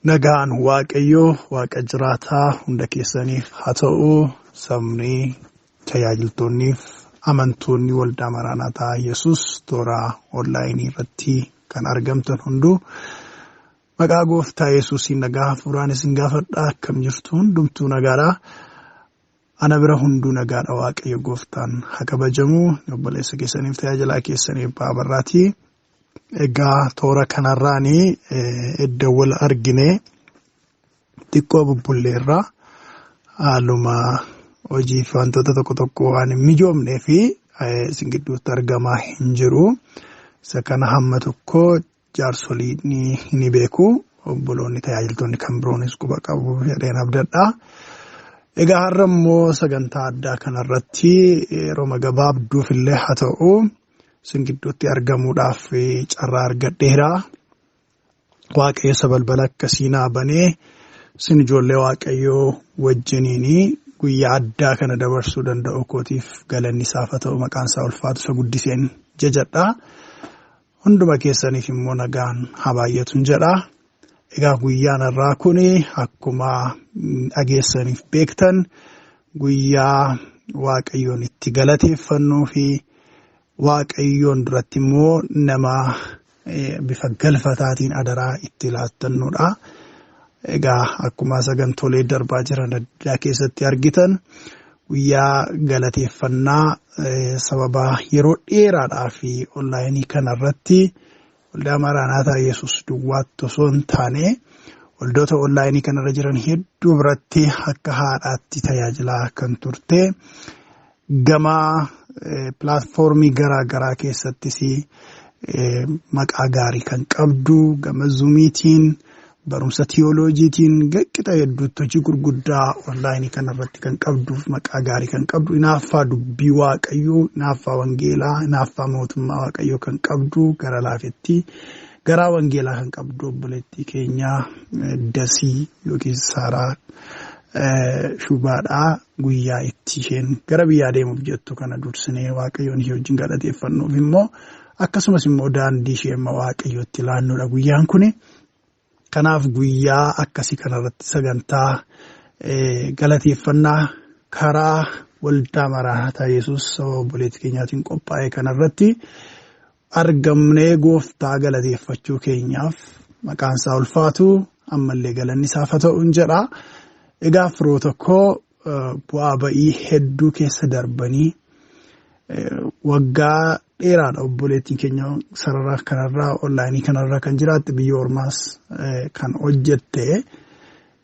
Nagaan Waaqayyoo Waaqa jiraataa hunda keessaniif haa ta'u sabni tajaajiltoonniif amantoonni waldaa Maraanaataa Yesuus toora onlaayinii irratti kan argamtan hunduu maqaa gooftaa Yesuusiin nagaa hafuuraan isin gaafadha. Akkam jirtu hundumtuu nagaadha. Ana bira hunduu nagaadha. Waaqayyo gooftaan haa kabajamu. Obboleessa keessaniif tajaajilaa keessaniif baabarraati. Egaa toora kanarraanii iddoo wal argine xiqqoo bubbulleerraa haaluma hojii fi wantoota tokko tokko waan hin mijoomnee fi isin gidduutti argamaa hin jiru. Isa kana hamma tokko jaarsoliin ni beeku. Obboloonni tajaajiltoonni kan biroonis quba qabu jedheen abdadha. Egaa har'a immoo sagantaa addaa kanarratti yeroo gabaabduuf illee haa ta'u isin gidduutti argamuudhaaf carraa argadheera. Waaqayyo balbala akkasii naa banee isin ijoollee Waaqayyoo wajjiniin guyyaa addaa kana dabarsuu danda'u kootiif galanni isaaf haa ta'u maqaan isaa ulfaatu isa guddiseen jajadha. Hunduma keessaniif immoo nagaan haa baay'atuun jedha. Egaa guyyaan har'aa kun akkuma dhageessaniif beektan guyyaa Waaqayyoon itti galateeffannuu fi Waaqayyoon duratti immoo nama bifa galfataatiin adaraa itti laattannudha. Egaa akkuma sagantoolee darbaa jiran addaa keessatti argitan guyyaa galateeffannaa sababa yeroo dheeraadhaa fi onlaayinii kanarratti waldaa Maraanaataa Yesuus duwwaatti osoo hin taane waldoota onlaayinii kanarra jiran hedduu biratti akka haadhaatti tajaajilaa kan turte gama pilaatfoormii garaa garaa keessattis maqaa gaarii kan qabdu gama zuumiitiin Barumsa tiyooloojiitiin qixa hedduutti hojii gurguddaa onlaayinii kanarratti kan qabduuf maqaa gaarii kan qabdu, hinaaffaa dubbii Waaqayyoo, hinaaffaa wangeelaa, hinaaffaa mootummaa Waaqayyoo kan qabdu, gara laafetti garaa wangeelaa kan qabdu obboleettii keenyaa Dasii yookiin Saaraa Shubaadhaa. Guyyaa itti isheen gara biyyaa deemuuf jettu kana dursinee Waaqayyoon ishee wajjin galateeffannuuf immoo akkasumas immoo daandii ishee amma Waaqayyootti laannuudha guyyaan kuni. Kanaaf guyyaa akkasii kanarratti sagantaa galateeffannaa karaa waldaa Maraanaataa Yesuus saba obboleettii keenyaatiin qophaa'e kanarratti argamnee gooftaa galateeffachuu keenyaaf maqaan isaa ulfaatu, ammallee galanni isaaf haa ta'uun jedha. Egaa firoota koo, bu'aa ba'ii hedduu keessa darbanii waggaa dheeraadha obboleettiin keenya sarara kanarraa onlaayinii kanarraa kan jiraatte, biyya ormaas kan hojjette.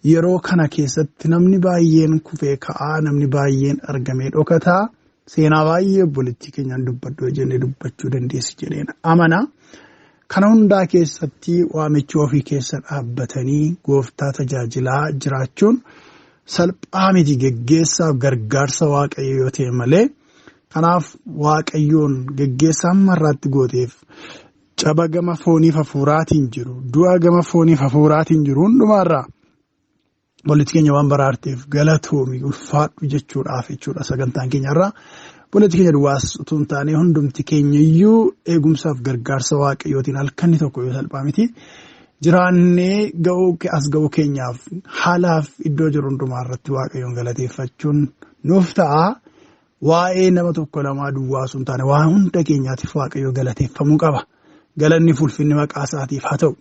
Yeroo kana keessatti namni baay'een kufee ka'aa, namni baay'een argamee dhokataa, seenaa baay'ee obboleettii keenyaan dubbadhu jennee dubbachuu dandeessi jedheen amana. Kana hundaa keessatti waamicha ofii keessa dhaabbatanii gooftaa tajaajilaa jiraachuun salphaa miti, geggeessaaf gargaarsa Waaqayyo yoo ta'e malee. Kanaaf Waaqayyoon geggeessaa hamma irraatti gooteef, caba gama fooniif hafuuraatiin jiru, du'a gama fooniif hafuuraatiin jiru hundumaarraa obboleettii keenya waan baraarteef galatoomi, ulfaadhu jechuudhaaf jechuudha sagantaan keenya irraa. Obboleettii keenya duwwaas utuu hin taane hundumti keenya iyyuu eegumsaaf gargaarsa Waaqayyootiin halkanni tokko yoo salphaa miti. Jiraannee ga'uu as ga'uu keenyaaf haalaaf iddoo jiru hundumaa irratti Waaqayyoon galateeffachuun nuuf ta'a. Waa'ee nama tokko lamaa duwwaa osoo hin taane waan hunda keenyaatiif Waaqayyo galateeffamuu qaba. Galanni fulfinni maqaa isaatiif haa ta'u.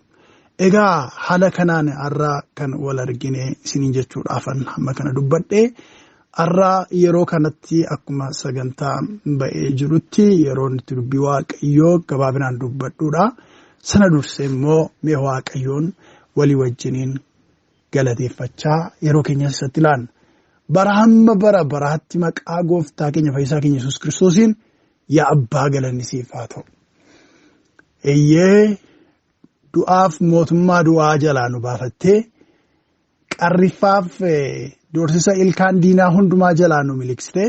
Egaa haala kanaan har'a kan wal argine isiniin jechuudhaafan hamma kana dubbadhee, har'a yeroo kanatti akkuma sagantaa ba'ee jirutti yeroo itti dubbii Waaqayyoo gabaabinaan dubbadhuudha. Sana dursee immoo mee Waaqayyoon walii wajjiniin galateeffachaa yeroo keenya isatti ilaalla. Bara hamma bara baraatti maqaa gooftaa keenya fayyisaa keenya Yesuus Kiristoosiin, yaa abbaa, galanni siif haa ta'u. Eeyyee, du'aaf mootummaa du'aa jalaa nu baafattee, qarriffaaf doorsisa ilkaan diinaa hundumaa jalaa nu miliqsitee,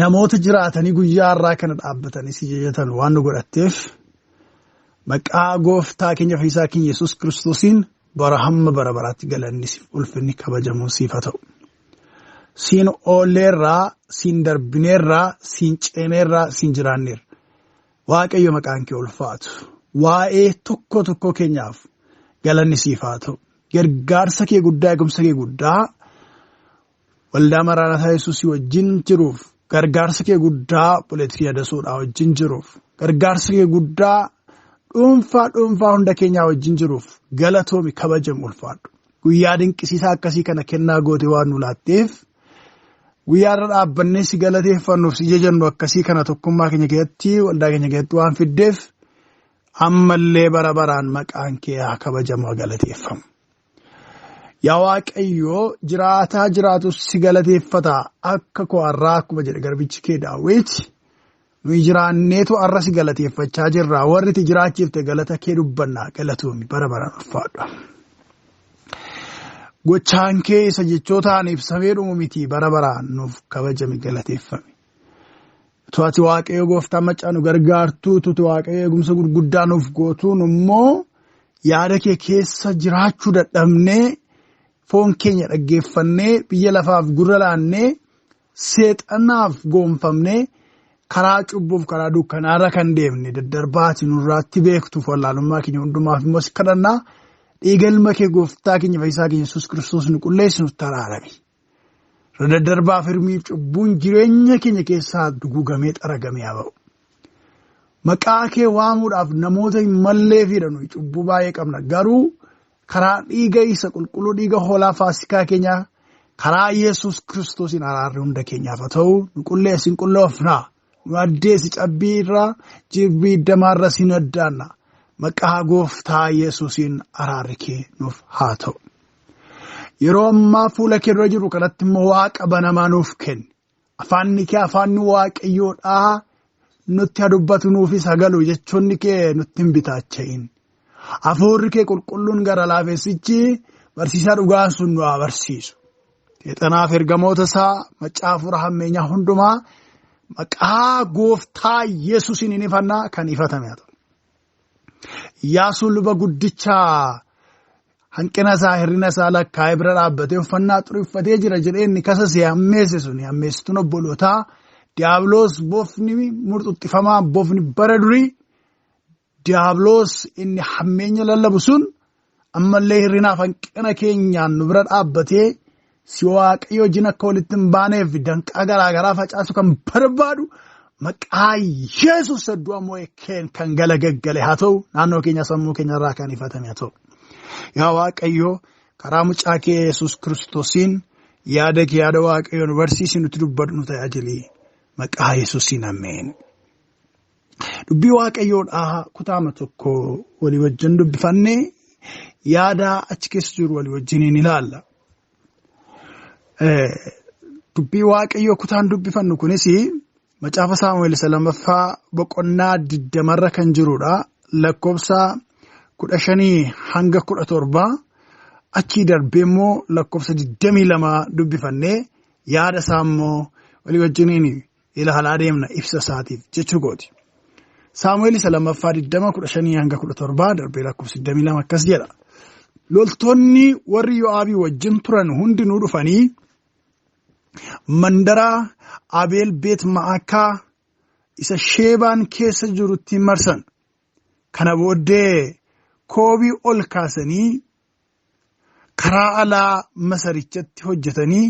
namoota jiraatanii guyyaa har'aa kana dhaabbatanii si jajatan waan nu godhatteef, maqaa gooftaa keenya fayyisaa keenya Yesuus Kiristoosiin bara hamma bara baraatti galanni siif, ulfinni, kabajamuun siif haa ta'u. Siin oolleerraa, siin darbineerraa, siin ceeneerraa, siin jiraanneerra. Waaqayyo, maqaan kee ulfaatu. Waa'ee tokko tokko keenyaaf galanni siif haa ta'u. Gargaarsa kee guddaa, eegumsa kee guddaa waldaa Maraanaataa Yesuusii wajjin jiruuf, gargaarsa kee guddaa obboleettii Yadasuudhaa wajjin jiruuf, gargaarsa kee guddaa dhuunfaa dhuunfaa hunda keenyaa wajjin jiruuf galatoomi, kabajamu, ulfaadhu. Guyyaa dinqisiisaa akkasii kana kennaa goote waan nu laatteef, guyyaa irra dhaabbannee si galateeffannuuf, si jajannu akkasii kana tokkummaa keenya keessatti, waldaa keenya keessatti waan fiddeef, ammallee bara baraan maqaan kee haa kabajamu, haa galateeffamu. Yaa Waaqayyoo, jiraataa jiraatu si galateeffata akka koo har'aa akkuma jedhe garbichi kee Daawit, nuyi jiraanneetu har'a si galateeffachaa jirra. Warri itti jiraachifte galata kee dubbannaa, galatoomi, bara baraan ulfaadhu. Gochaan kee isa jechootaan ibsamee dhumu miti, bara baraan nuuf kabajami, galateeffame. Utuu ati Waaqayyo gooftaa macaa nu gargaartuu, utuu Waaqayyo eegumsa gurguddaa nuuf gootuun immoo yaada kee keessa jiraachuu dadhabnee, foon keenya dhaggeeffannee, biyya lafaaf gurra laannee, seexanaaf goonfamnee, karaa cubbuuf karaa dukkanaarra kan deemne, daddarbaati nurraatti beektuuf wallaalummaa keenya hundumaaf immoo si kadhannaa, dhiiga ilma kee gooftaa keenya fayyisaa keenya Yesuus Kiristoos nu qulleessi, nutti araarami. Daddarbaa hirmiif cubbuun jireenya keenya keessaa dugugamee xaragamee haa ba'u. Maqaa kee waamuudhaaf namoota hin malleefidha, nuyi cubbuu baay'ee qabna, garuu karaa dhiiga isa qulqulluu, dhiiga hoolaa faasikaa keenyaa, karaa Yesuus Kiristoosiin araarri hunda keenyaaf haa ta'u. Nu qulleessi, hin qulloofnaa. Nu addeessi, cabbii irraa, jirbii iddamaarra siin addaanna. Maqaa gooftaa Yesuusiin araarri kee nuuf haa ta'u. Yeroo ammaa fuula kee dura jiru kanatti immoo Waaqa banamaa nuuf kenni. Afaanni kee afaanni Waaqayyoodhaa nutti haa dubbatu, nuufis haa galu, jechoonni kee nutti hin bitaacha'in. Hafuurri kee qulqulluun gara laafessichi barsiisaa dhugaa sun nu haa barsiisu. Seexanaaf ergamoota isaa macaa hafuura hammeenyaa hundumaa maqaa gooftaa Yesuusiin hin ifannaa kan ifatame haa ta'u. Iyyaasuun luba guddichaa hanqina isaa hir'ina isaa lakkaa'ee bira dhaabbatee uffannaa xurii uffatee jira jedhee inni kasasee hammeesse suni hammeessituun obbolootaa Diiyaabiloos bofni murxuxxifamaa bofni bara durii Diiyaabiloos inni hammeenya lallabu sun ammallee hir'inaaf hanqina keenyaan nu bira dhaabbatee si waaqayyo wajjin akka walitti hin baaneef danqaa garaagaraa facaasu kan barbaadu maqaa Yesuus du'a moo'e kan galagaggale haa ta'u naannoo keenya sammuu keenya irraa kan ifatame haa ta'u. Yaa Waaqayyo karaa mucaa kee Yesuus Kiristoosiin yaada kee yaada Waaqayyo nu barsiisi nuti dubbadhu nu tajaajili maqaa Yesuusiin ameen. Dubbii Waaqayyoodhaa kutaama tokko walii wajjin dubbifannee yaada achi keessa jiru walii wajjiniin ilaalla. Dubbii Waaqayyoo kutaan dubbifannu kunis macaafa Saamu'eel isa lammaffaa boqonnaa 20 kan jirudha. Lakkoofsa 15 hanga 17 achii darbee immoo lakkoofsa 22 dubbifannee yaada isaa immoo walii wajjiniin ilaalaa deemna ibsa isaatiif jechuu kooti. Saamu'eel isa lammaffaa 20 15 hanga 17 darbee lakkoofsa 22 akkas jedha. Loltoonni warri Yoo'aabii wajjin turan hundinuu dhufanii mandara Abeel Beet Ma'akaa isa Sheebaan keessa jirutti marsan. Kana booddee koobii ol kaasanii karaa alaa masarichatti hojjetanii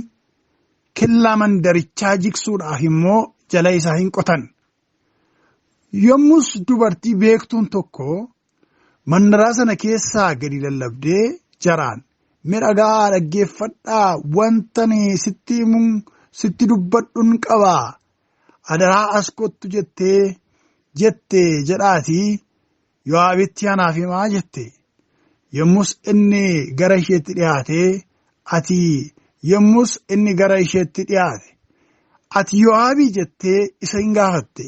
kellaa mandarichaa jigsuudhaaf immoo jala isaa hin qotan. Yommus dubartii beektuun tokko mandaraa sana keessaa gadi lallabdee jaraan miidhagaa dhaggeeffadhaa wanta sitti himuun sitti dubbadhuun qabaa adaraa as kottu jette jedhaatii Yoo'aabitti anaaf himaa jette. Yommus inni gara isheetti dhiyaate ati Yoo'aabii jettee isa hin gaafatte.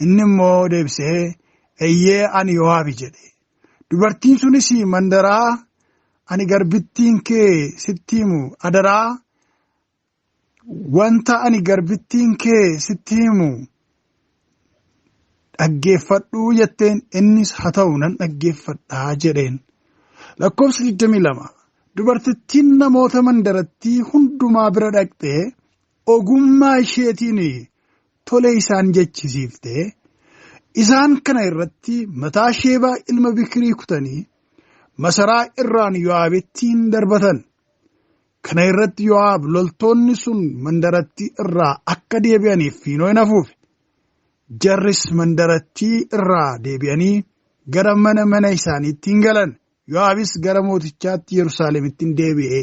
Inni immoo deebisee eeyyee ani Yoo'aabi jedhe. Dubartiin sunis mandaraa ani garbittiin kee sitti himu adaraa wanta ani garbittiin kee sitti himu dhaggeeffadhuu jetteen innis haa ta'u nan dhaggeeffadhaa jedheen. Lakkoofsa 22 dubartittiin namoota mandarattii hundumaa bira dhaqxee ogummaa isheetiin tole isaan jechisiiftee isaan kana irratti mataa Sheebaa ilma Bikirii kutanii masaraa irraan Yoo'aabittiin darbatan. Kana irratti Yoo'aab loltoonni sun mandarattii irraa akka deebi'aniif fiinoo hin afuufe. Jarris mandarattii irraa deebi'anii gara mana mana isaaniitti hin galan. Yoo'aabis gara mootichaatti Yerusaalemitti hin deebi'e.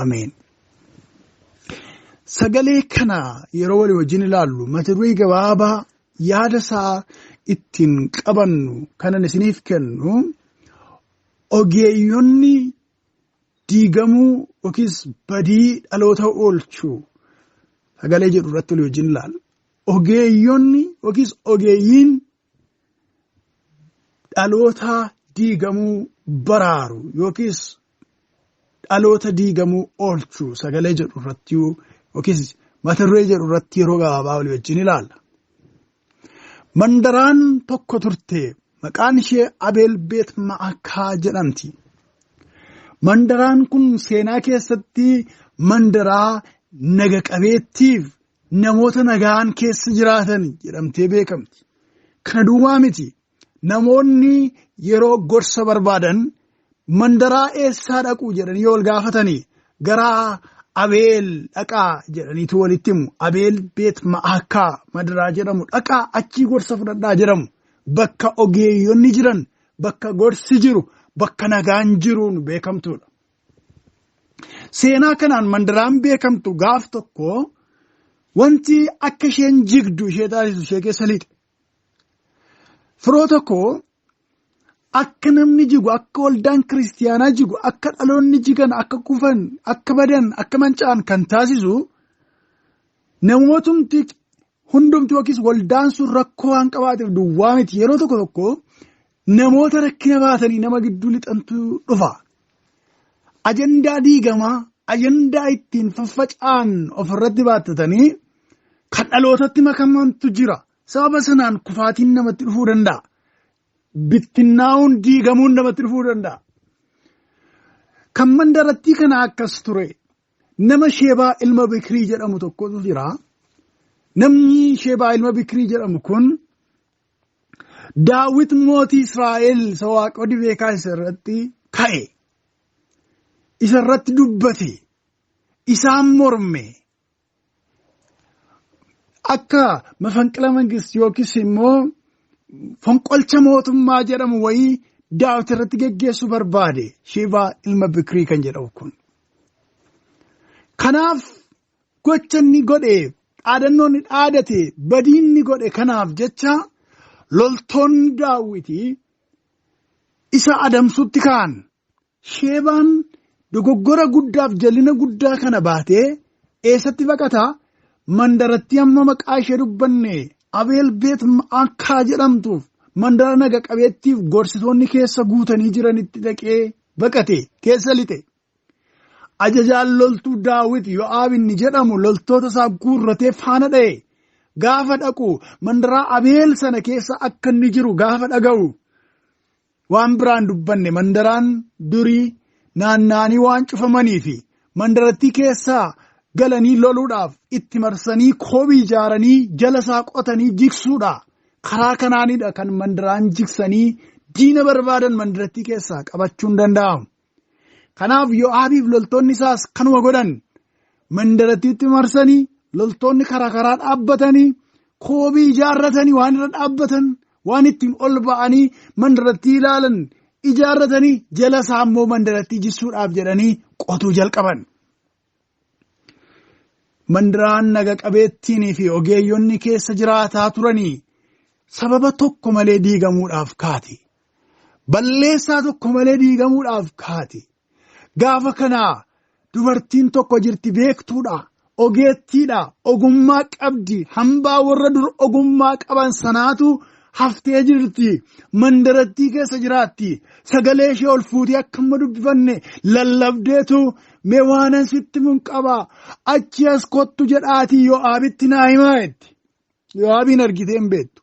Ameen. Sagalee kana yeroo walii wajjin ilaallu mata duree gabaabaa yaada isaa ittiin qabannu kanan isiniif kennu ogeeyyonni diigamuu yookiis badii dhaloota oolchuu sagalee jedhu irratti walii wajjin ilaalla. Ogeeyyonni yookiis ogeeyyiin dhaloota diigamuu baraaru yookiis dhaloota diigamuu oolchuu sagalee jedhu irratti yookiis mata duree jedhu irratti yeroo gabaabaa walii wajjin ilaalla. Mandaraan tokko turte maqaan ishee Abeel Beet Ma'akaa jedhamti. Mandaraan kun seenaa keessatti mandaraa naga qabeettiif namoota nagaan keessa jiraatan jedhamtee beekamti. Kana duwwaa miti. Namoonni yeroo gorsa barbaadan mandaraa eessaa dhaqu jedhanii yoo wal gaafatanii gara Abeel dhaqaa jedhaniitu walitti himu. Abeel Beet Ma'akaa mandaraa jedhamu dhaqaa achii gorsa fudhadhaa jedhamu. Bakka ogeeyyonni jiran, bakka gorsi jiru, bakka nagaan jiruun beekamtuudha. Seenaa kanaan mandaraan beekamtu gaaf tokko wanti akka isheen jigdu ishee taasisu ishee keessa lixe. Firoo tokko akka namni jigu, akka waldaan kiristiyaanaa jigu, akka dhaloonni jigan, akka kufan, akka badan, akka manca'an kan taasisu namootumti hundumti yookiis waldaan sun rakkoo waan qabaateef duwwaa miti. Yeroo tokko tokko Namoota rakkina baatanii nama gidduu lixantu dhufa. Ajandaa diigamaa, ajandaa ittiin faffaca'an ofirratti baattatanii kan dhalootatti makamantu jira. Sababa sanaan kufaatiin namatti dhufuu danda'a. Bittinnaa'uun diigamuun namatti dhufuu danda'a. Kan mandarattii kana akkas ture. Nama Sheebaa ilma Bikirii jedhamu tokkotu jira. Namni Sheebaa ilma Bikirii jedhamu kun Daawit mootii Israa'el isa Waaqa beekaa isa irratti ka'e. Isa irratti dubbate. Isaan morme. Akka mafanqila mangist yookiis immoo fonqolcha mootummaa jedhamu wayii Daawit irratti geggeessuu barbaade Sheebaa ilma Bikirii kan jedhamu kun. Kanaaf gocha inni godhe, dhaadannoo inni dhaadate, badii inni godhe kanaaf jecha loltoonni Daawitii isa adamsutti ka'an. Sheebaan dogoggora guddaaf jalina guddaa kana baatee eessatti baqataa? Mandarattii amma maqaa ishee dubbanne Abeel Beet Ma'akaa jedhamtuuf mandara naga qabeettiif gorsitoonni keessa guutanii jiranitti dhaqee baqate, keessa lixe. Ajajaan loltuu Daawit Yo'aab inni jedhamu loltoota isaa guurratee faana dha'e. Gaafa dhaqu mandaraa Abeel sana keessa akka inni jiru gaafa dhaga'u waan biraan dubbanne mandaraan durii naanna'anii waan cufamanii fi mandarattii keessaa galanii loluudhaaf itti marsanii koobii ijaaranii jala isaa qotanii jigsuudha. Karaa kanaanidha kan mandaraan jigsanii diina barbaadan mandarattii keessaa qabachuun danda'amu. Kanaaf Yo'aabiif loltoonni isaas kanuma godhan. Mandarattiitti marsanii loltoonni karaa karaa dhaabbatanii koobii ijaarratanii waan irra dhaabbatan waan ittiin ol ba'anii mandarattii ilaalan ijaarratanii jala isaa immoo mandarattii jigsuudhaaf jedhanii qotuu jalqaban. Mandaraan naga qabeettiinii fi ogeeyyonni keessa jiraataa turanii sababa tokko malee diigamuudhaaf kaate. Balleessaa tokko malee diigamuudhaaf kaate. Gaafa kanaa dubartiin tokko jirti, beektuudha, ogeettiidha, ogummaa qabdi, hambaa warra dur ogummaa qaban sanaatu haftee jirti, mandarattii keessa jiraatti. Sagalee ishee ol fuutee akka amma dubbifanne lallabdeetu mee waanan sitti mun qaba, achi as kottu jedhaatii Yo'aabitti naa himaa jetti. Yo'aabiin argitee hin beektu.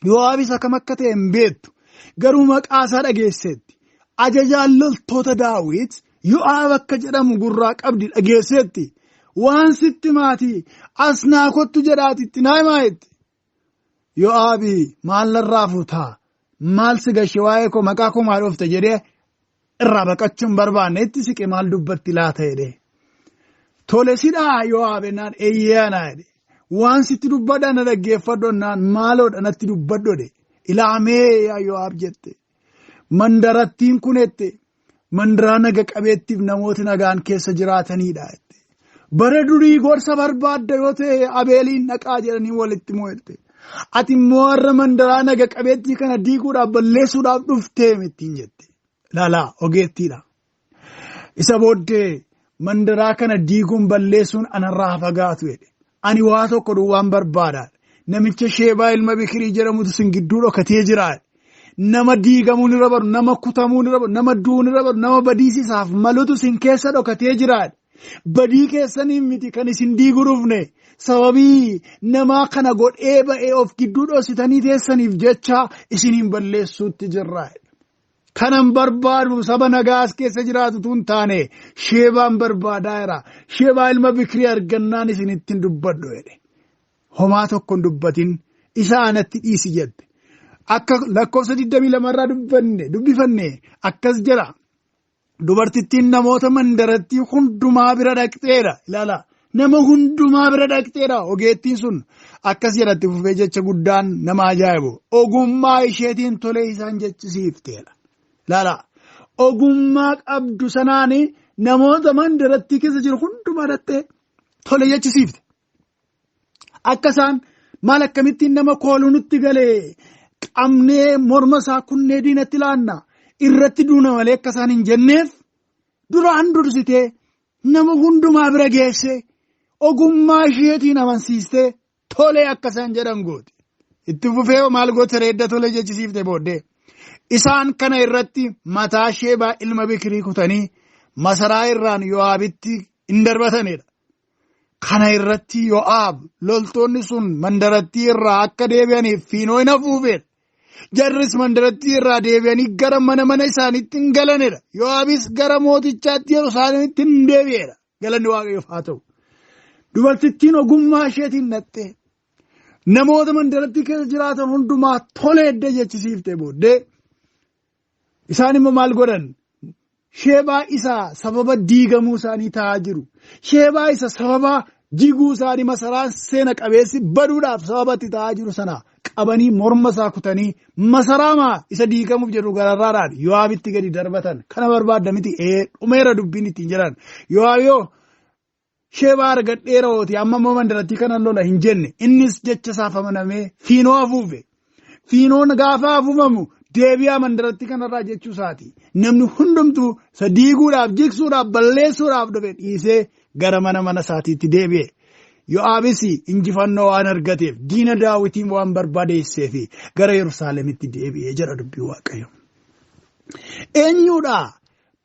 Yo'aabis akkam akka ta'e hin beektu. Garuu maqaa isaa dhageesseetti. Ajajaan loltoota Daawit Yo'aab akka jedhamu gurraa qabdi dhageesseetti. Waan sitti maatii as naa kottu jedhaatitti naa himaa jetti. Yo'aabi maal narraa fuutaa? Maal si gashe waa'ee koo maqaa koo maal oofte jedhee irraa baqachuu hin barbaanne, itti siqe maal dubbatti laata jedhee. Tole sidhaa Yo'aab ennaan eeyyee anaa jedhe. Waan sitti dubbadha na dhaggeeffadhu ennaan maaloodha natti dubbadhu jedhe. Ilaamee yaa Yo'aab jette. Mandarattiin kun jette mandaraa naga qabeettiif namooti nagaan keessa jiraatanidha jette. Bara durii gorsa barbaadda yoo ta'e Abeeliin dhaqaa jedhanii walitti mo'ette. Ati immoo har'a mandaraa naga qabeettii kana diiguudhaaf balleessuudhaaf dhuftee mittiin jette. Ilaalaa ogeettiidha. Isa booddee mandaraa kana diiguun balleessuun anarraa fagaatu jedhe. Ani waa tokko duwwaan barbaada. Namicha Sheebaa ilma Bikirii jedhamutu sin gidduu dhokatee jira. Nama diigamuun irra baru, nama kutamuun irra baru, nama du'uun irra baru, nama badiisisaaf malutu sin keessa dhokatee jira. Badii keessaniin miti kan isin diiguu dhufne. Sababii namaa kana godhee ba'ee of gidduu dhoksitanii teessaniif jecha isiniin balleessuutti jirra. Kanan barbaadu saba nagaas keessa jiraatu tun taane Sheebaan barbaadaa jira. Sheebaa ilma Bikirii argannaan isinittiin dubbadhu jedhe. Homaa tokko hin dubbatin isa anatti dhiisi jette. Akka lakkoofsa 22 irraa dubbifanne akkas jedha. Dubartittiin namoota mandarattii hundumaa bira dhaqxeedha. Ilaala. Nama hundumaa bira dhaqxeedha. Ogeettiin sun akkas jedhatti fufee jecha guddaan nama ajaa'ibu. Ogummaa isheetiin tolee isaan jechisiifteedha. Ilaala. Ogummaa qabdu sanaan namoota mandarattii keessa jiru hundumaa dhaqxee tolee jechisiifte. Akka isaan maal akkamittiin nama kooluu nutti galee qabnee morma isaa kunnee diinatti laanna irratti duuna malee akka isaan hin jenneef duraan dursitee nama hundumaa bira geesse ogummaa isheetiin amansiistee tolee akka isaan jedhan goote. Itti fufee maal goote reedda tolee jechisiifte booddee. Isaan kana irratti mataa Sheebaa ilma Bikirii kutanii masaraa irraan Yo'aabitti hin darbatanidha. Kana irratti Yo'aab loltoonni sun mandarattii irraa akka deebi'aniif fiinoo hin afuufedha. Jarris mandarattii irraa deebi'anii gara mana mana isaaniitti hin galanidha. Yo'aabis gara mootichaatti Yerusaalemitti hin deebi'edha. Galanni Waaqayyoof haa ta'u. Dubartittiin ogummaa isheetiin naqxee namoota mandarattii keessa jiraatan hundumaa tole edda jechisiiftee booddee isaan immoo maal godhan? Sheebaa isa sababa diigamuu isaanii ta'aa jiru. Sheebaa isa sababa jiguu isaanii masaraan seena qabeessi baduudhaaf sababa itti ta'aa jiru sana qabanii morma isaa kutanii masaraamaa isa diigamuuf jedhu gararraadhaan Yo'aabitti gadi darbatan. Kana barbaadda miti dhumeera dubbiin ittiin jedhan. Yo'aab yoo Sheebaa argadheera hooti amma immoo mandarattii kana lola hin jenne, innis jecha isaaf amanamee fiinoo afuufe. Fiinoon gaafa afuufamu deebi'aa mandarattii kanarraa jechuu isaati. Namni hundumtuu isa diiguudhaaf, jigsuudhaaf, balleessuudhaaf dhufe dhiisee gara mana mana isaatiitti deebi'e. Yo'aabis injifannoo waan argateef diina Daawitiin waan barbaadeesseef gara Yerusaalemitti deebi'e jedha dubbii Waaqayyo. Eenyuudha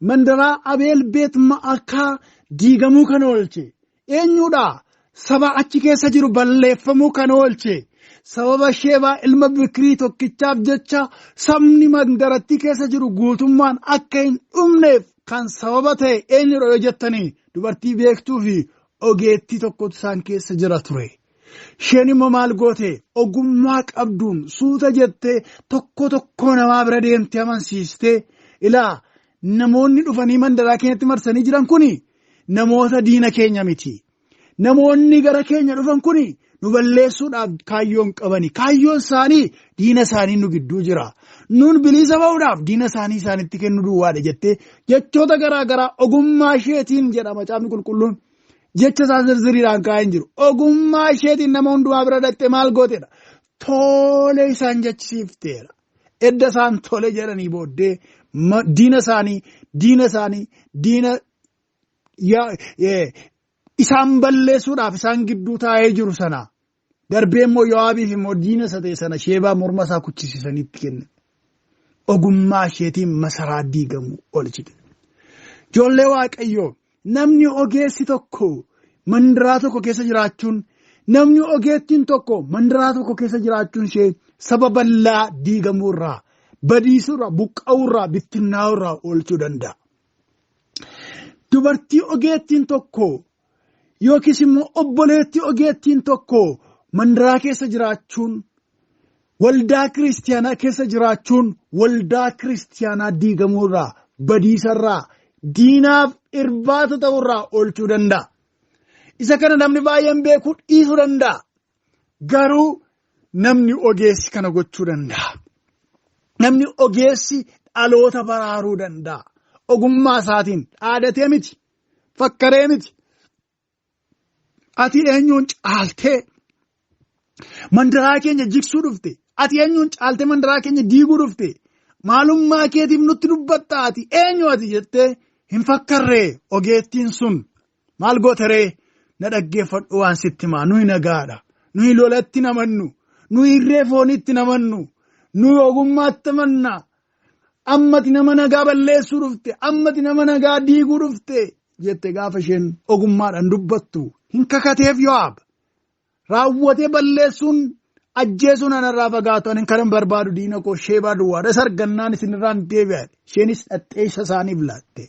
mandaraa Abeel Beet Ma'akaa diigamuu kan oolche? Eenyuudha saba achi keessa jiru balleeffamuu kan oolche? Sababa Sheebaa ilma Bikirii tokkichaaf jecha sabni mandarattii keessa jiru guutummaan akka hin dhumneef kan sababa ta'e eenyudha yoo jettanii, dubartii beektuu fi ogeettii tokkotu isaan keessa jira ture. Isheen immoo maal goote? Ogummaa qabduun suuta jettee tokko tokko namaa bira deemtee amansiistee, ilaa, namoonni dhufanii mandaraa keenyatti marsanii jiran kuni namoota diina keenya miti. Namoonni gara keenya dhufan kuni nu balleessuudhaaf kaayyoon qabani. Kaayyoon isaanii diina isaanii nu gidduu jira. Nun bilisa ba'uudhaaf diina isaanii isaanitti kennu duwwaadha jettee jechoota garaa garaa ogummaa isheetiin jedha macaafni qulqulluun. Jecha isaa zirziriidhaan kaa'ee hin jiru. Ogummaa isheetiin nama hundumaa bira dhaqxee maal gooteedha? Tole isaan jechisiifteera. Edda isaan tole jedhanii booddee diina isaanii diina isaan balleessuudhaaf isaan gidduu taa'ee jiru sana darbee immoo Yo'aabiif immoo diina isa ta'e sana Sheebaa morma isaa kuchisiisaniitti kenne. Ogummaa isheetiin masaraa diigamu oolchite. Ijoollee Waaqayyoo, namni ogeessi tokko mandaraa tokko keessa jiraachuun, namni ogeettiin tokko mandaraa tokko keessa jiraachuun ishee saba bal'aa diigamuurraa, badiisuurraa, buqqa'uurraa, bittinnaa'uurraa oolchuu danda'a. Dubartii ogeettiin tokko yookiis immoo obboleettii ogeettiin tokko mandaraa keessa jiraachuun, waldaa kiristiyaanaa keessa jiraachuun, waldaa kiristiyaanaa diigamuurraa, badiisarraa, diinaaf irbaata ta'urraa oolchuu danda'a. Isa kana namni baay'een beekuu dhiisuu danda'a. Garuu namni ogeessi kana gochuu danda'a. Namni ogeessi dhaloota baraaruu danda'a. Ogummaa isaatiin dhaadatee miti, fakkaree miti. Ati eenyuun caaltee mandaraa keenya jigsuu dhufte? Ati eenyuun caaltee mandaraa keenya diiguu dhufte? Maalummaa keetiif nutti dubbatta? Ati eenyu ati jettee hin fakkarree. Ogeettiin sun maal gooteree? Na dhaggeeffadhu, waan sitti himaa, nuyi nagaadha. Nuyi lolatti namannu, nuyi irree foonitti namannu, nuyi ogummaatti amanna. Ammati nama nagaa balleessuu dhufte, ammati nama nagaa diiguu dhufte jette gaafa isheen ogummaadhaan dubbattu hin kakateef Yo'aab. Raawwatee balleessuun, ajjeesuun anarraa fagaatu, ani kanan barbaadu diina koo Sheebaa duwwaadha. Isa argannaan isinirraan deebi'a. Isheenis dhaxxee isa isaaniif laatte.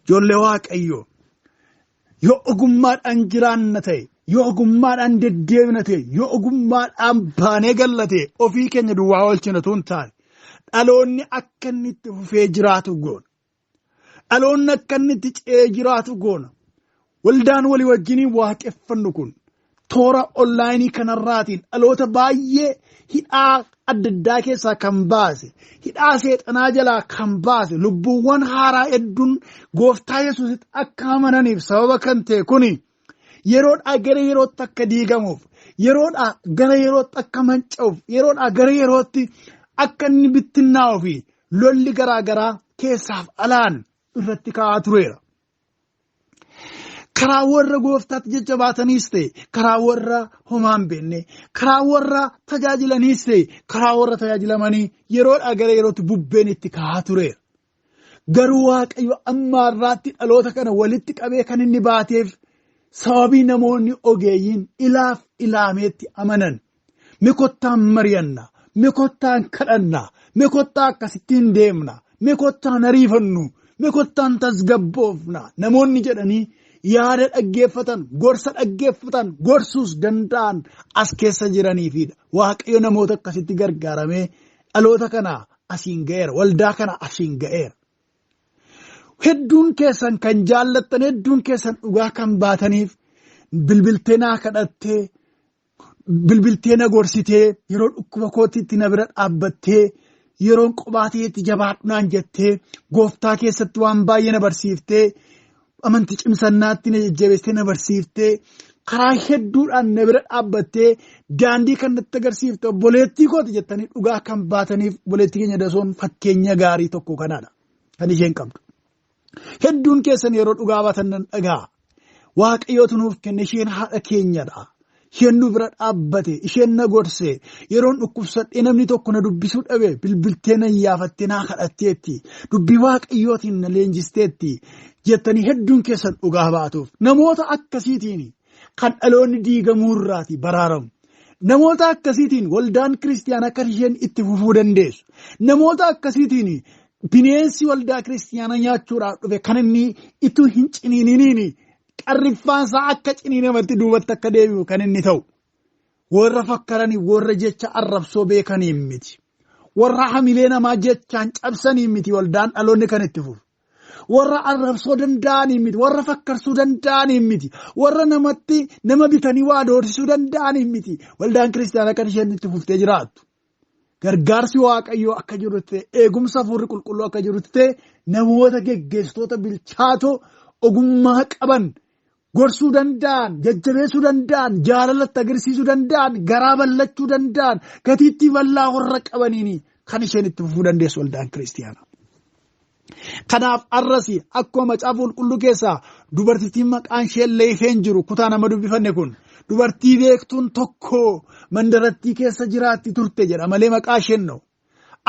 Ijoollee Waaqayyoo, yoo ogummaadhaan jiraanna ta'e, yoo ogummaadhaan deddeebina ta'e, yoo ogummaadhaan baanee galla ta'e, ofii keenya duwwaa oolchina tun taane, dhaloonni akka inni itti fufee jiraatu goona. Dhaloonni akka inni itti ce'ee jiraatu goona. Waldaan walii wajjiniin waaqeffannu kun toora online kanarraatiin dhaloota baay'ee hidhaa adda addaa keessaa kan baase, hidhaa seexanaa jalaa kan baase, lubbuuwwan haaraa hedduun gooftaa Yesuusitti akka amananiif sababa kan ta'e kuni yeroodhaa gara yerootti akka diigamuuf, yeroodhaa gara yerootti akka manca'uuf, yeroodhaa gara yerootti akka inni bittinnaa'uu fi lolli garaa garaa keessaaf alaan irratti ka'aa tureera. Karaa warra gooftaatti jajjabaataniis ta'e, karaa warra homaa hin beekne, karaa warra tajaajilaniis ta'e, karaa warra tajaajilamanii yeroodhaa gara yerootti bubbeen itti ka'aa tureera. Garuu Waaqayyo amma har'aatti dhaloota kana walitti qabee kan inni baateef sababii namoonni ogeeyyiin ilaaf ilaameetti amanan. Mee kottaan mari'anna, mee kottaan kadhanna, mee kottaa akkasittiin deemna, mee kottaan ariifannu, mee kottaan tasgabboofna namoonni jedhanii yaada dhaggeeffatan, gorsa dhaggeeffatan, gorsuus danda'an as keessa jiraniifidha. Waaqayyo namoota akkasitti gargaaramee dhaloota kana asiin ga'eera, waldaa kana asiin ga'eera. Hedduun keessan kan jaallattan, hedduun keessan dhugaa kan baataniif bilbiltee naa kadhattee, bilbiltee na gorsitee, yeroo dhukkuba kootiitti na bira dhaabbattee, yeroon qobaateetti jabaadhu naan jettee, gooftaa keessatti waan baay'ee na barsiiftee, amantii cimsannaatti na jajjabeessitee na barsiiftee, karaa hedduudhaan na bira dhaabbattee daandii kan natti agarsiifte obboleettii kooti jettanii dhugaa kan baataniif obboleettii keenya Dasoon fakkeenya gaarii tokko kanaadha kan isheen qabdu. Hedduun keessan yeroo dhugaa baatan nan dhaga'a. Waaqayyootu nuuf kenne, isheen haadha keenyadha. Isheen nu bira dhaabbate, isheen na gorse, yeroon dhukkubsadhee namni tokko na dubbisuu dhabe bilbiltee na iyyaafattee naa kadhatteetti, dubbii Waaqayyootiin na leenjisteetti jettanii hedduun keessan dhugaa baatuuf. Namoota akkasiitiin kan dhaloonni diigamuurraati baraaramu. Namoota akkasiitiin waldaan kiristiyaanaa kan isheen itti fufuu dandeessu. Namoota akkasiitiin bineensi waldaa kiristiyaanaa nyaachuudhaaf dhufe kan inni ituu hin ciniininiin qarriffaansaa akka ciniinamatti duubatti akka deebi'u kan inni ta'u. Warra fakkaranii, warra jecha arrabsoo beekaniin miti. Warra hamilee namaa jechaan cabsaniin miti waldaan dhaloonni kan itti fufu. Warra arrabsoo danda'aniin miti, warra fakkarsuu danda'aniin miti, warra namatti nama bitanii waa doorsisuu danda'aniin miti. Waldaan kiristiyaanaa kan isheen itti fuftee jiraattu. Gargaarsi Waaqayyoo akka jirutti ta'e, eegumsa hafuurri qulqulluu akka jirutti ta'e, namoota geggeessitoota bilchaatoo ogummaa qaban, gorsuu danda'an, jajjabeessuu danda'an, jaalalatti agarsiisuu danda'an, garaa bal'achuu danda'an, gatiittii bal'aa warra qabaniin kan isheen itti fufuu dandeessu waldaan kiristiyaanaa. Kanaaf arras akkuma macaafa qulqulluu keessaa dubartittiin maqaan ishee Leeyfeen jiru kutaa nama dubbifanne kun dubartii beektuun tokko mandarattii keessa jiraatti turte jedha malee maqaa isheen na'u.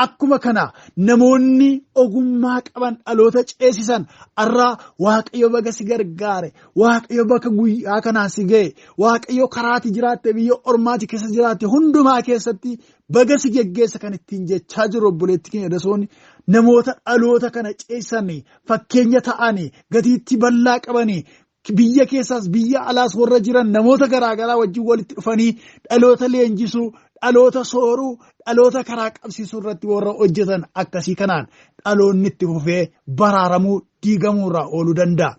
Akkuma kana namoonni ogummaa qaban dhaloota ceesisan arraa Waaqayyo baga si gargaare, Waaqayyo bakka guyyaa kanaa si ga'e, Waaqayyo karaati jiraatte biyya ormaati keessa jiraatte hundumaa keessatti baga si geggeessa kan ittiin jechaa jiru obboleetti keenya Dasoon namoota dhaloota kana ceesisan fakkeenya ta'anii gatiittii bal'aa qabanii biyya keessaas biyya alaas warra jiran namoota garaagaraa wajjin walitti dhufanii dhaloota leenjisuu, dhaloota sooruu, dhaloota karaa qabsiisuu irratti warra hojjetan akkasii kanaan dhaloonni itti fufee baraaramuu diigamuu irraa ooluu danda'a.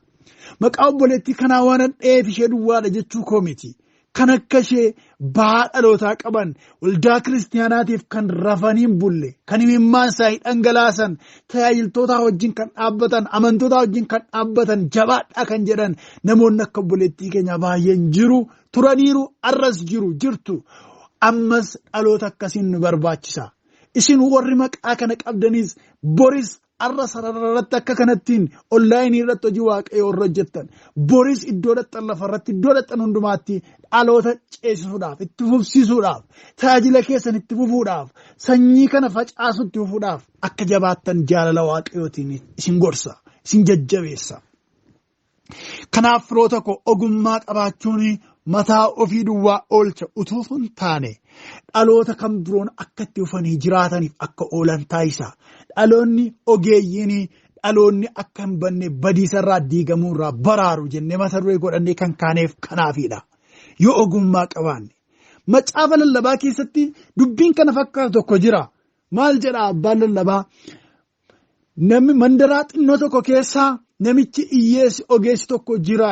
Maqaa obboleettii kanaa waan dheef ishee duwwaadha jechuu koo miti. Kan akka ishee ba'aa dhalootaa qaban waldaa kiristiyaanaatiif kan rafanii hin bulle, kan imimmaan isaanii dhangalaasan, tajaajiltootaa wajjin kan dhaabbatan, amantootaa wajjin kan dhaabbatan, jabaadhaa kan jedhan namoonni akka obboleettii keenyaa baay'een jiru, turaniiru, arras jiru, jirtu. Ammas dhaloota akkasiin nu barbaachisa. Isin warri maqaa kana qabdanis boris arra sarara irratti akka kanattiin onlaayinii irratti hojii Waaqayyoo irra hojjettan, boris iddoo dhaqxan lafa irratti iddoo dhaqxan hundumaatti dhaloota ceesisuudhaaf, itti fufsiisuudhaaf, tajaajila keessan itti fufuudhaaf, sanyii kana facaasu itti fufuudhaaf akka jabaattan jaalala Waaqayyootiin isin gorsa, isin jajjabeessa. Kanaaf firoota koo ogummaa qabaachuun mataa ofii duwwaa oolcha utuu hin taane dhaloota kan biroon akka itti fufanii jiraataniif akka oolan taasisa. Dhaloonni ogeeyyiin dhaloonni akka hin banne badiisarraa diigamuurraa baraaru jennee mata duree godhannee kan kaaneef kanaafidha. Yoo ogummaa qabaanne. Macaafa lallabaa keessatti dubbiin kana fakkaatu tokko jira. Maal jedha abbaan lallabaa? Namni mandaraa xinnoo tokko keessaa namichi hiyyeessi ogeessi tokko jira.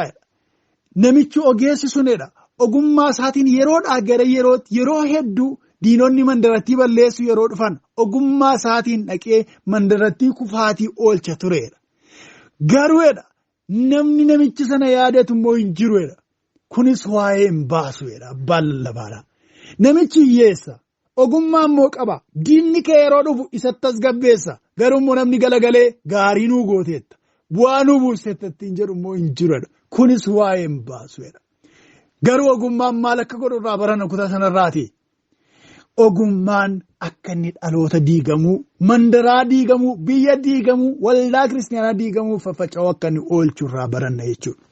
Namichi ogeessi sunidha. Ogummaa isaatiin yeroodhaa gara yerootti yeroo hedduu diinonni mandarattii balleessu yeroo dhufan ogummaa isaatiin dhaqee mandarattii kufaatii oolcha turedha. Garuudha namni namichi sana yaadatu immoo hin jiruudha. Kunis waa'ee hin baasuudha abbaan lallabaadha. Namichi hiyyeessa. Ogummaa immoo qaba. Diinni kee yeroo dhufu isatti tasgabbeessa. Garuu immoo namni galagalee gaarii nuu gooteetta. Bu'aa nuu buusteetta ittiin jedhu immoo hin jiruudha. Kunis waa'ee hin baasuudha. Garuu ogummaan maal akka godhu irraa baranna kutaa sanarraati. Ogummaan akka inni dhaloota diigamuu, mandaraa diigamuu, biyya diigamuu, waldaa kiristaanaa diigamuu faffaca'uu akka inni oolchu irraa baranna jechuudha.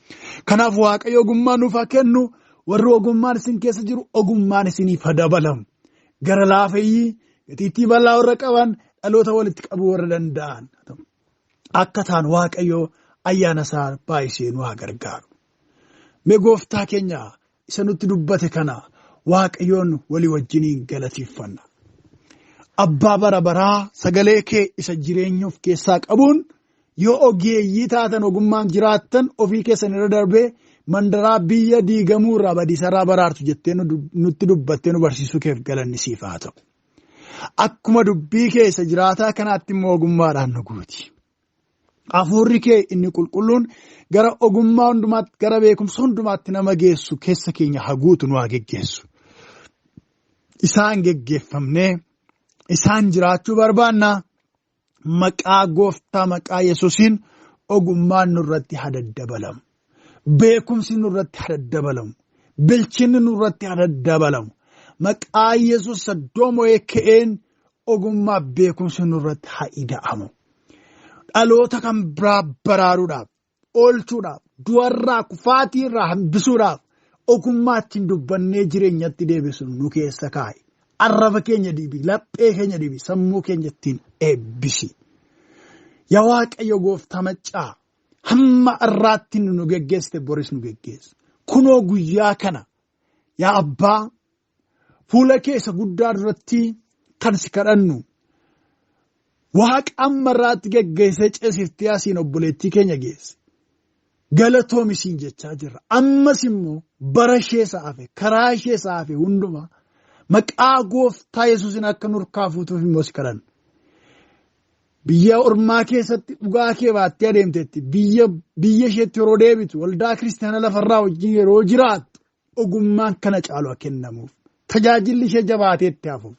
Kanaaf Waaqayyo ogummaa nuuf haa kennu. Warri ogummaan isin keessa jiru ogummaan isiniif haa dabalamu. Gara laafeyyii, gatiittii bal'aa warra qaban, dhaloota walitti qabuu warra danda'an. Akka ta'an Waaqayyo ayyaana isaa baay'isee nu haa gargaaru. Mee gooftaa keenya isa nutti dubbate kana Waaqayyoon walii wajjiniin galateeffanna. Abbaa bara baraa sagalee kee isa jireenya of keessaa qabuun yoo ogeeyyii taatan ogummaan jiraattan ofii keessan irra darbee mandaraa biyya diigamuu irraa badiisarraa baraartu jettee nutti dubbattee nu barsiisuu keef galanni siif haa ta'u. Akkuma dubbii kee isa jiraataa kanaatti immoo ogummaadhaan nu guuti. Hafuurri kee inni qulqulluun gara ogummaa hundumaatti gara beekumsa hundumaatti nama geessu keessa keenya haguutu nu haa geggeessu. Isaan geggeeffamnee isaan jiraachuu barbaanna. Maqaa gooftaa maqaa Yesuusiin ogummaan nurratti haa daddabalamu. Beekumsi nurratti haa daddabalamu. Bilchinni nurratti haa daddabalamu. Maqaa Yesuus iddoo mo'ee ka'een ogummaa beekumsi nurratti haa ida'amu. Dhaloota kan biraa baraaruudhaaf, oolchuudhaaf, du'arraa, kufaatiirraa hambisuudhaaf ogummaa ittiin dubbannee jireenyatti deebisu nu keessa kaa'i. Arraba keenya dibi, laphee keenya dibi, sammuu keenya ittiin eebbisi. Yaa Waaqayyo gooftaa maccaa hamma irraatti nu geggeessite boris nu geggeessu. Kunoo guyyaa kana yaa Abbaa fuula keessa guddaa duratti kan si kadhannu Waaqa amma irraatti geggeessee ceesiftee asiin obboleettii keenya geesse. Galatoomi siin jechaa jirra. Ammas immoo bara ishee sa'afe, karaa ishee sa'afe hundumaa maqaa gooftaa Yesuusin akka nurkaa fuutuuf immoo si kadhanna. Biyya ormaa keessatti dhugaa kee baattee adeemteetti biyya biyya isheetti yeroo deebitu waldaa kiristaanaa lafarraa wajjin yeroo jiraattu ogummaan kana caalu haa kennamuuf. Tajaajilli ishee jabaateetti hafuuf.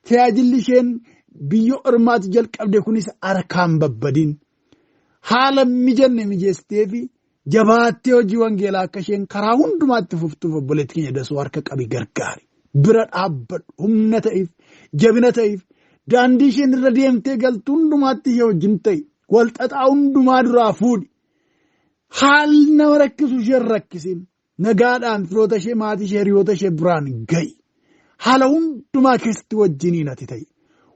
Tajaajilli isheen biyya ormaatti jalqabde kunis harkaan babbadin. Haala mijanne mijeessitee fi jabaattee hojii wangeelaa akka isheen karaa hundumaatti fuftuuf obboleettii keenya dasuu harka qabi gargaari. Bira dhaabbadhu humna ta'iif jabina ta'iif daandii isheen irra deemtee galtu hundumaatti ishee wajjin ta'i. Walxaxaa hundumaa duraa fuudhi. Haalli nama rakkisu ishee hin rakkisin. Nagaadhaan firoota ishee maatii ishee hiriyoota ishee biraan ga'i. Haala hundumaa keessatti wajjiniin ati ta'i.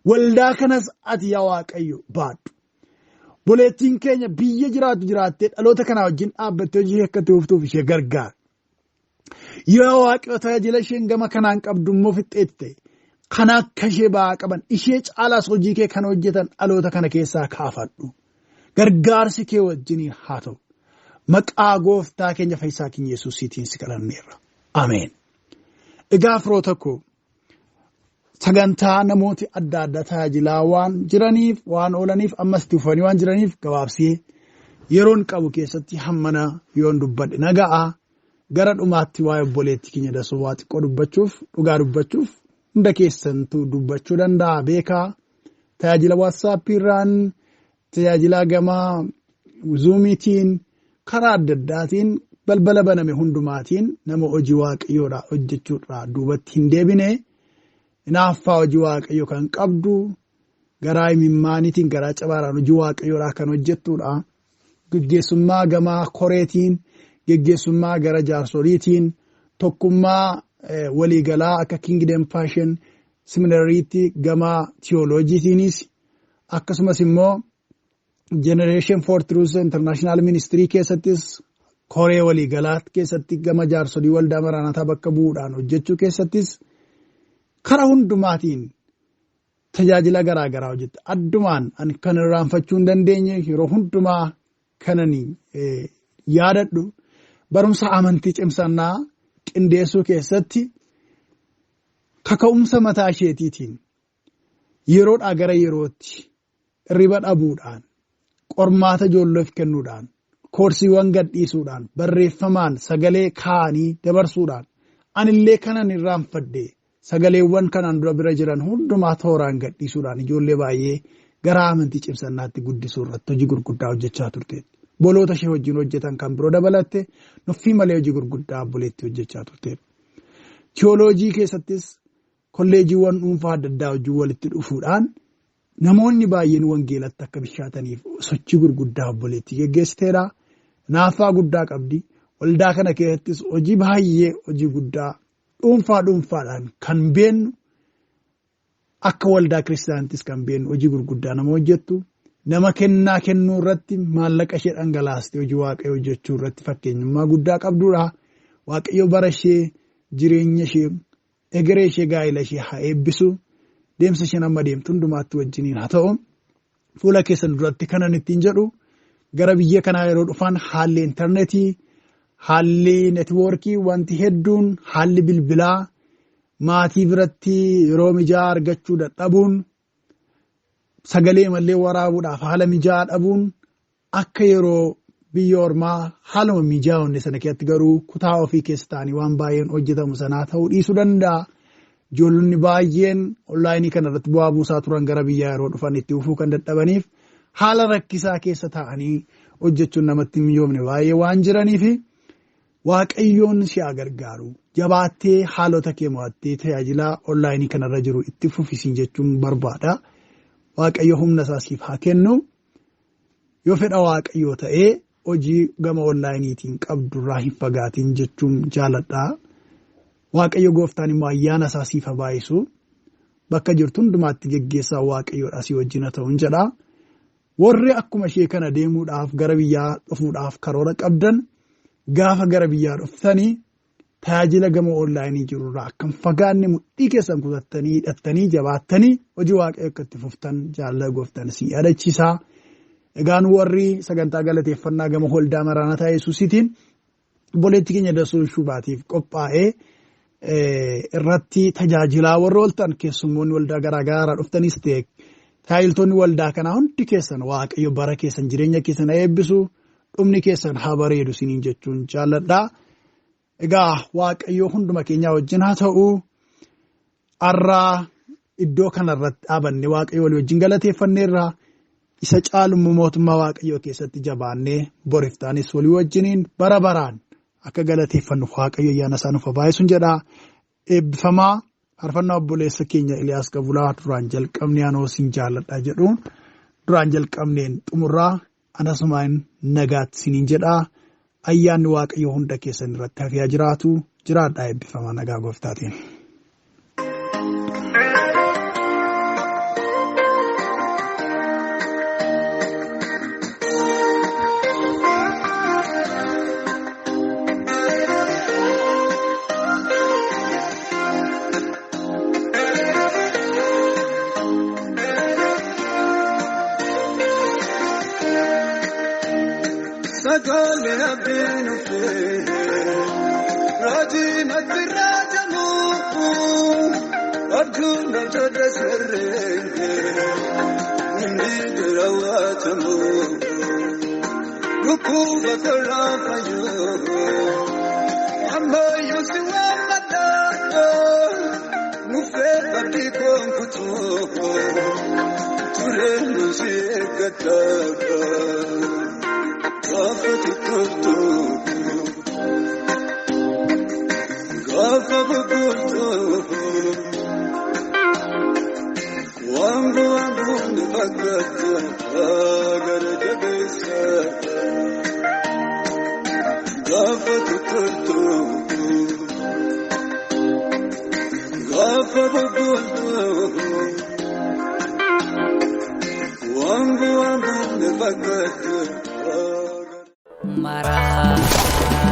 Waldaa kanas ati yaa Waaqayyo baadhu. Obboleettiin keenya biyya jiraattu jiraattee dhaloota kanaa wajjin dhaabbattee hojii akka itti fuftuuf ishee gargaara. Yaa Waaqayyo tajaajila isheen gama kanaan qabdu immoo fixxeetti ta'e. Kan akka ishee ba'aa qaban ishee caalaas hojii kee kan hojjetan dhaloota kana keessaa kaafadhu. Gargaarsi kee wajjiniin haa ta'u. Maqaa gooftaa keenya fayyisaa keenya Yesuusiitiin si kadhanneerra. Ameen. Egaa firoota koo sagantaa namooti adda addaa tajaajilaa waan jiraniif waan oolaniif ammas itti fufanii waan jiraniif gabaabsee yeroon qabu keessatti hammana yoon dubbadhe naga'a. Gara dhumaatti waa'ee obboleettii keenya dasuu waa xiqqoo dubbachuuf dhugaa dubbachuuf hunda keessantuu dubbachuu danda'a beekaa. Tajaajila waatsaappii irraan tajaajila gama zuumiitiin karaa adda addaatiin balbala baname hundumaatiin nama hojii waaqayyoodhaa hojjechuudhaa duubatti hin deebine. Hinaaffaa hojii waaqayyo kan qabdu garaa imimmaaniitiin garaa cabaadhaan hojii waaqayyoodhaa kan hojjettudha. Geggeessummaa gama koreetiin, geggeessummaa gara jaarsoliitiin, tokkummaa waliigalaa akka Kingdom Fashion Seminariitti gama tiyooloojiitiinis akkasumas immoo Generation for Truth International Ministry keessattis koree waliigalaa keessatti gama jaarsolii waldaa maraanataa bakka bu'uudhaan hojjechuu keessattis karaa hundumaatiin tajaajila garaa garaa hojjette. Addumaan ani kan irraanfachuu hin dandeenye yeroo hundumaa kanani yaadadhu barumsa amantii cimsannaa qindeessuu keessatti kaka'umsa mataa isheetiitiin yeroodhaa gara yerootti hirriba dhabuudhaan qormaata ijoolleef kennuudhaan koorsiiwwan gadhiisuudhaan barreeffamaan sagalee kaa'anii dabarsuudhaan anillee kanan irraanfadhe sagaleewwan kanaan dura bira jiran hundumaa tooraan gadhiisuudhaan ijoollee baay'ee gara amantii cimsannaatti guddisuu irratti hojii gurguddaa hojjechaa turteetti. Obboloota ishee wajjin hojjetan kan biroo dabalatte nuffii malee hojii gurguddaa obboleettii hojjechaa turteedha. Tiyooloojii keessattis kolleejiiwwan dhuunfaa adda addaa wajjin walitti dhufuudhaan namoonni baay'een wangeelatti akka bishaataniif sochii gurguddaa obboleettii geggeessiteedha. Naaffaa guddaa qabdi. Waldaa kana keessattis hojii baay'ee hojii guddaa dhuunfaa dhuunfaadhaan kan beennu akka waldaa kiristaanittis kan beennu hojii gurguddaa nama hojjettu. Nama kennaa kennuu irratti maallaqa ishee dhangalaastee hojii waaqayyoo hojjechuu irratti fakkeenyummaa guddaa qabdudha. Waaqayyo bara ishee jireenya ishee egeree ishee gaa'ela ishee haa eebbisu. Deemsa isheen amma deemtu hundumaatti wajjiniin haa ta'u. Fuula keessan duratti kanan ittiin jedhu gara biyya kanaa yeroo dhufan haalli intarneetii, haalli neetwoorkii wanti hedduun haalli bilbilaa maatii biratti yeroo mijaa'aa argachuu dadhabuun sagalee malee waraabuudhaaf haala mijaa'aa dhabuun akka yeroo biyya ormaa haaluma mijaa'onne sana keessatti garuu kutaa ofii keessa ta'anii waan baay'een hojjetamu sanaa ta'uu dhiisuu danda'a. Ijoollonni baay'een onlaayinii kana irratti bu'aa buusaa turan gara biyyaa yeroo dhufan itti fufuu kan dadhabaniif haala rakkisaa keessa taa'anii hojjechuun namatti hin mijoofne baay'ee waan jiraniif waaqayyoon si haa gargaaru. Jabaattee haalota kee mo'attee tajaajila onlaayinii kanarra jiru itti fufisiin jechuun barbaada. Waaqayyo humna isaa siif haa kennu. Yoo fedha waaqayyoo ta'ee hojii gama onlaayiniitiin qabdurraa hin fagaatiin jechuun jaaladha. Waaqayyo gooftaan immoo ayyaana isaa siif haa baay'isu. Bakka jirtu hundumaatti geggeessaa waaqayyoodha si wajjin haa ta'uun jedha. Warri akkuma ishee kana deemuudhaaf gara biyyaa dhufuudhaaf karoora qabdan gaafa gara biyyaa dhuftanii tajaajila gama onlaayinii jirurraa akka hin fagaanne mudhii keessan kutattanii hidhattanii jabaattanii hojii waaqayyoo akka itti fuftan jaalala gooftaan si yaadachiisa. Egaan warri sagantaa galateeffannaa gama waldaa Maraanataa Yesuusiitiin obboleettii keenya Dasuu Shubaatiif qophaa'ee irratti tajaajilaa warra ooltan keessummoonni waldaa garaagaraa dhuftanis ta'e tajaajiltoonni waldaa kanaa hundi keessan waaqayyo bara keessan jireenya keessan haa eebbisu dhumni keessan haa bareedu isiniin jechuun jaalladha. Egaa waaqayyo hunduma keenyaa wajjin haa ta'u har'aa iddoo kanarratti dhaabanne waaqayyo walii wajjin galateeffanneerra isa caalummaa mootummaa waaqayyoo keessatti jabaannee boriftaanis walii wajjiniin bara baraan akka galateeffannuuf waaqayyo ayyaana isaa nuuf haa baay'isuun jedha. Eebbifamaa faarfannaa obboleessa keenya Iliyaas Gabulaa duraan jalqabne anoo sin jaalladha jedhuun duraan jalqabneen xumurraa anasumaan nagaatti siniin jedha. Ayyaanni waaqayyo hunda keessan irratti hafee jiraatu jiraadhaa eebbifamaa nagaa gooftaatiin. Sagalee abdiin uffee raajii natti raajamu abjuun namtota sirree inni dura waatamu dhukkuba koraa fayyuu ammayyuu si waammadha nuffee abdii koonkutuu turee nusi eeggadha. Gaafa tuturtu gaafa buburtu waan bu'aan bu'uun fakkaatu gara jabeessa. Gaafa tuturtu gaafa buburtu waan bu'aan bu'uun fakkaatu. Maraa.